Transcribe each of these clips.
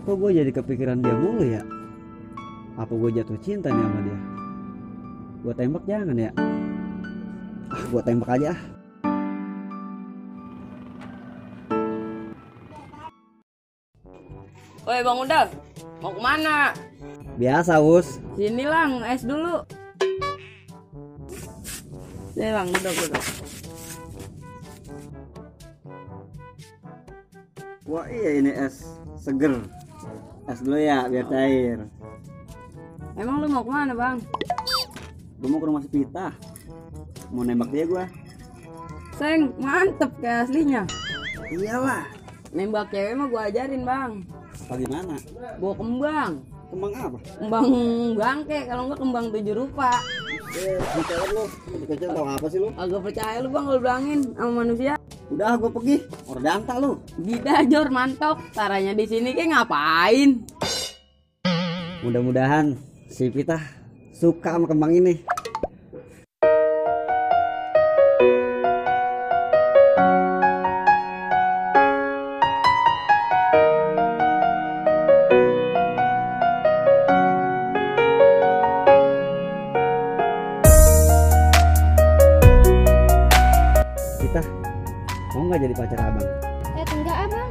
Kok gue jadi kepikiran dia mulu ya? Apa gue jatuh cinta nih sama dia? Gue tembak jangan ya? Gue tembak aja ah. Woi Bang Udak, mau kemana? Biasa Us. Sini Lang, es dulu. Sini Lang, duduk. Wah iya ini es seger. Es dulu ya biar cair. Emang lu mau kemana Bang? Gue mau ke rumah si Pita. Mau nembak dia gue. Seng, mantep kayak aslinya. Iyalah. Nembak cewek mah gua ajarin Bang. Bagaimana? Bawa kembang. Kembang apa? Kembang bangke, kalau enggak kembang 7 rupa. Percaya lu. Kecil tau apa sih lu? Agak percaya lu Bang kalau bilangin sama manusia. Udah gue pergi. Ordanta lu. Gida Jor mantok. Caranya di sini kayak ngapain? Mudah-mudahan si Pita suka sama kembang ini. Pita, mau nggak jadi pacar abang? Enggak abang,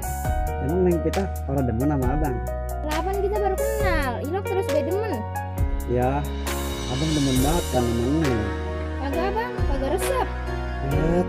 Emang Neng Pita orang demen sama abang? lapan kita baru kenal, Ilok terus gue demen. Ya, abang demen banget kan sama Neng. Kagak abang, kagak resep. Bet.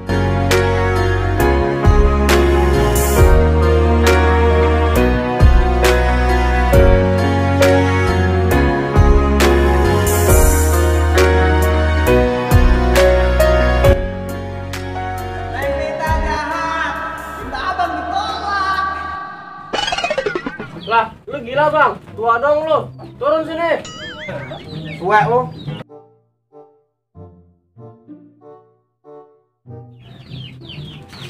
Lah, lu gila Bang, tua dong lu, turun sini. Tua lu.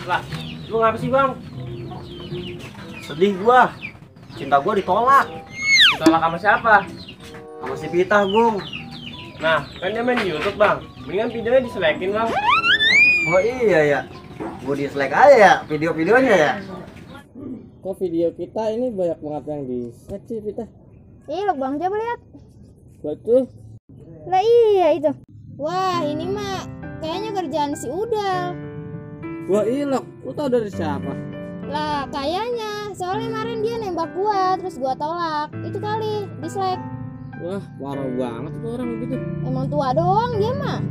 Lah, lu ngapa sih Bang? Sedih gua. Cinta gua ditolak. Ditolak sama siapa? Sama si Pita, Bung. Nah, kan dia main di YouTube Bang, mendingan videonya diselekin Bang. Oh iya ya. Gua dislike aja ya video-videonya ya. Kok video kita ini banyak banget yang di-selek sih Pita? Ilok bang, coba lihat. Betul. Lah iya itu. Wah ini mah kayaknya kerjaan si Udal. Wah Ilok, lu tau dari siapa? Lah kayaknya, soalnya kemarin dia nembak gua, terus gua tolak. Itu kali, dislike. Wah, parah banget tuh orang gitu. Emang tua doang dia mah.